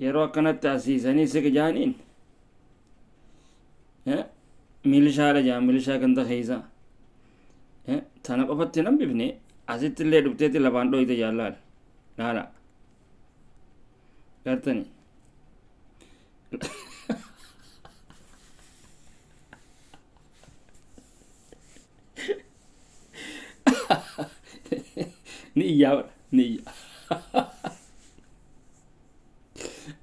Yeroo akkanatti asiisanii siqi jaaniin milishaadha jaan, milishaa ganda keessa tana qofatti hin hambifne, asitti illee dhufteetti lafaan dhoyte jaan. Laala laala, gartani? Ni iyyaa bara, ni iyya.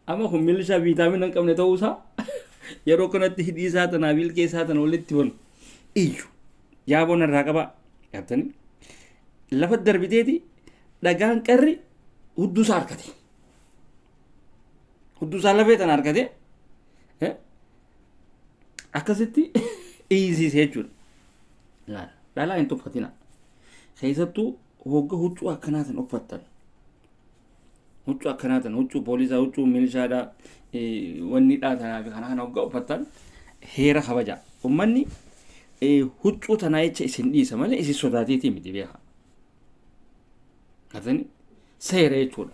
Amma kun milishaa viitaamina hin qabne ta'uusaa yeroo kanatti hidhii isaa tanaa bilkee isaa tana walitti banu iyyu yaaboon irraa qabaa, gartani? Lafa darbiteeti dhagaan qarri hudduu isaa harkate, hudduu isaa lafee tana harkate, akkasitti iyyisiise jechuudha. Laala, dhalaa hin tuffatina. Keessattuu hogga huccuu akkanaa tan uffattan. Huccuu akkanaa tan, huccuu poolisaa, huccuu milishaadhaa, wanni dhaa tanaa fi kana kana hogga uffattan heera kabaja. Uummanni huccuu tanaa jecha isin dhiisa malee isin sodaateetii miti, beekaa. Gartanii, seera jechuudha.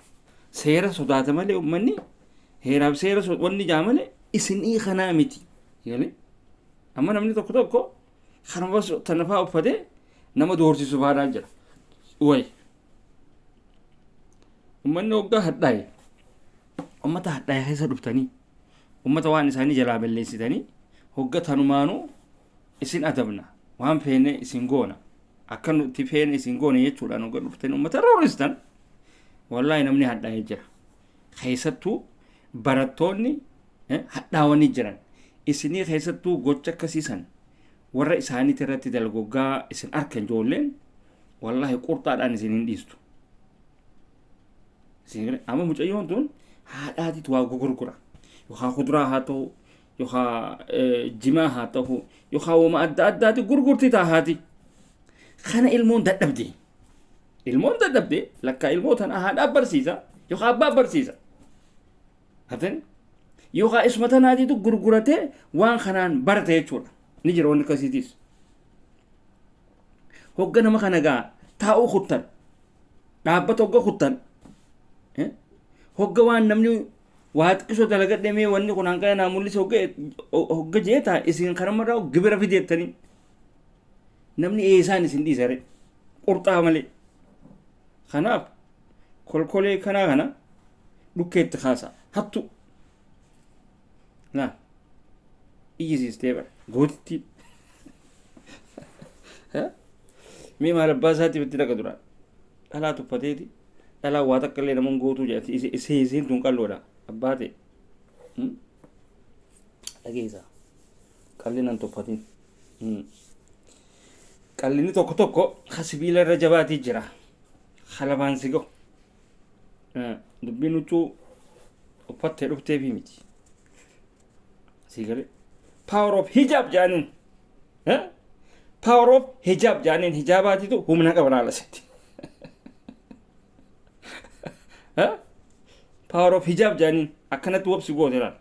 Seera sodaata malee, uummanni heeraaf seera wanni jaa malee isinii kanaa miti. Galee? Amma namni tokko tokko kanuma tana fa'aa uffatee nama doorsisu fa'aadhaa jira. Wayi. Uummanni hoggaa hadhaa'e, uummata hadhaa'e keessa dhuftanii uummata waan isaanii jalaa balleessitanii, hogga tanumaanuu isin adabna, waan feene isin goona, akka nuti feene isin goone jechuudhaan hogga dhuftanii uummata roorristan, wallaahi namni hadhaa'ee jira. Keessattuu barattoonni hadhaawanii jiran. Isinii keessattuu gocha akkasii san warra isaaniiti irratti dalgoggaa isin arkan, ijoolleen wallaahi qurxaadhaan isin hin dhiistu. Amma mucayyoon tun haadhaatitu waa gurgura. Yookaan kuduraa haa ta'u, yookaan jimaa haa ta'u, yookaan wama adda addaati gurgurti taa haati. Kana ilmoon dadhabde. Ilmoon dadhabde, lakkaa ilmoo tana haadhaa barsiisa yookaan abbaa barsiisa. Hatin yookaan isuma tanaatiitu gurguratee waan kanaan barate jechuudha. Ni jira wanni akkasiitiis. Hogga nama kana gaa taa'uu kuttan, dhaabbata hogga kuttan, hogga waan namni waa xiqqisoo dalagadhe, mee wanni kun hanqina naa mul'ise hogga jeetaa, isin kanamarraa gibira fideettanii namni eessaan isin dhiisare qurxaa malee. Kanaaf kolkolee kanaa kana dhukkeetti kaasa hattu laa iyyisiistee bara gootitti. Mee maal abbaa isaatiif itti dhaqa duraan dhalaa tuffateeti, dhalaa waa takka illee naman gootuu jedhati, isee isiin tun qalloodha abbaa ta'e dhageessa, qalli nan tuffatin. Qallinni tokko tokko ka sibiila irra jabaatii jira, ka lafaan si gahu. Dubbiin huccuu uffattee dhufteefi miti. Sii galee, power of hijab jedhaniin, power of hijab jedhaniin, hijaabaatitu humna qaba laala sitti. Power of hijab jedhaniin, akkanatti wabsi goote laala.